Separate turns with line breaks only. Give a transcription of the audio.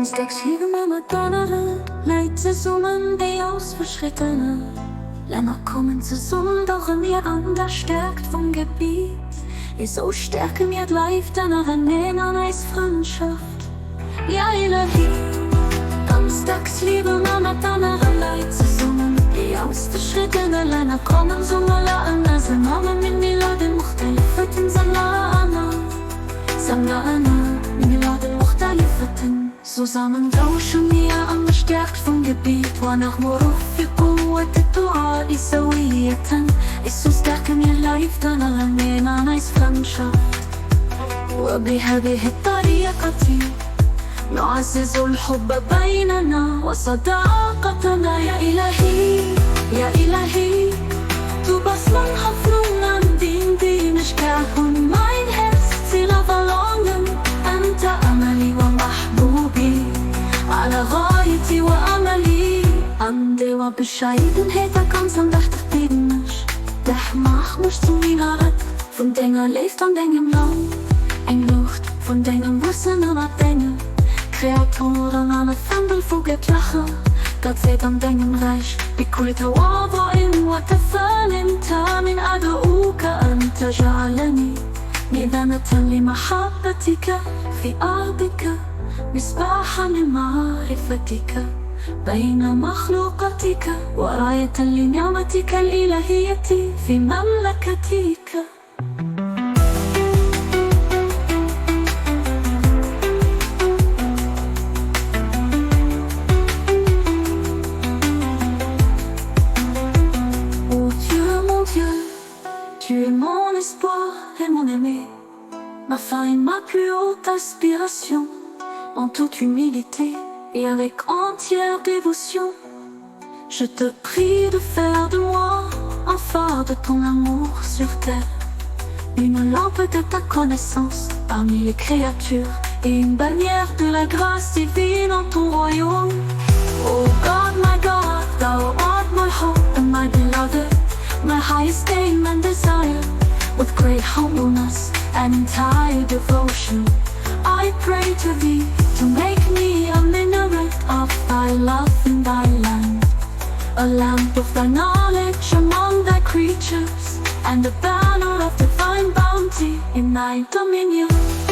Ganz dacks liewe mer mat anere Leit zesummen, déi aus verschiddene Länner kommen. Zesummen dauche mir an der Stäerkt vum Gebiet. Esou stäerke mir d'Leift ënnereneen an eis Frëndschaft. Ja Ilahi. Ganz dacks liewe mer mat anere Leit zesummen, déi aus verschiddene Länner kommen. Zusammen tauschen mir an der Stärkt vum Gebiet ونغمر في قوة الدعاء سوية Esou stärke mir Leift ënnereneen an eis Frëndschaft. وبهذه الطريقة نعزز الحب بيننا وصداقتنا يا إلهي يا إلهي Du bist mein Hoffnung an den die mich kehren mein Herz zieler Verlangen أنت أملي ومحبوبي على غايتي وأملي An deeër Bescheidenheet a ganz andächteg bieden ech dech, Maach mech zum Minarett vun denger Léift an dengem Land, eng Luucht vun dengem Wëssen ënnert denge Kreaturen an e Fändel vu gëttlecher Gottheet an dengem Räich. بكل تواضع وتفان تام أدعوك أن تجعلني مئذنة لمحبتك في أرضك مصباحا لمعرفتك بين مخلوقاتك وراية لنعمتك الإلهية في مملكتك. Ô Dieu, mon Dieu, tu es mon espoir et mon aimé, ma fin et ma plus haute aspiration, en toute humilité et avec entière dévotion. Je te prie de faire de moi un phare de ton amour sur terre, une lampe de ta connaissance parmi les créatures et une bannière de la grâce divine en ton royaume. O God, my God, thou art my hope and my beloved, my highest aim and desire. With great humbleness and entire devotion, I pray to thee to make me a minaret of thy love in thy land, a lamp of thy knowledge among thy creatures, and a banner of divine bounty in thy dominion.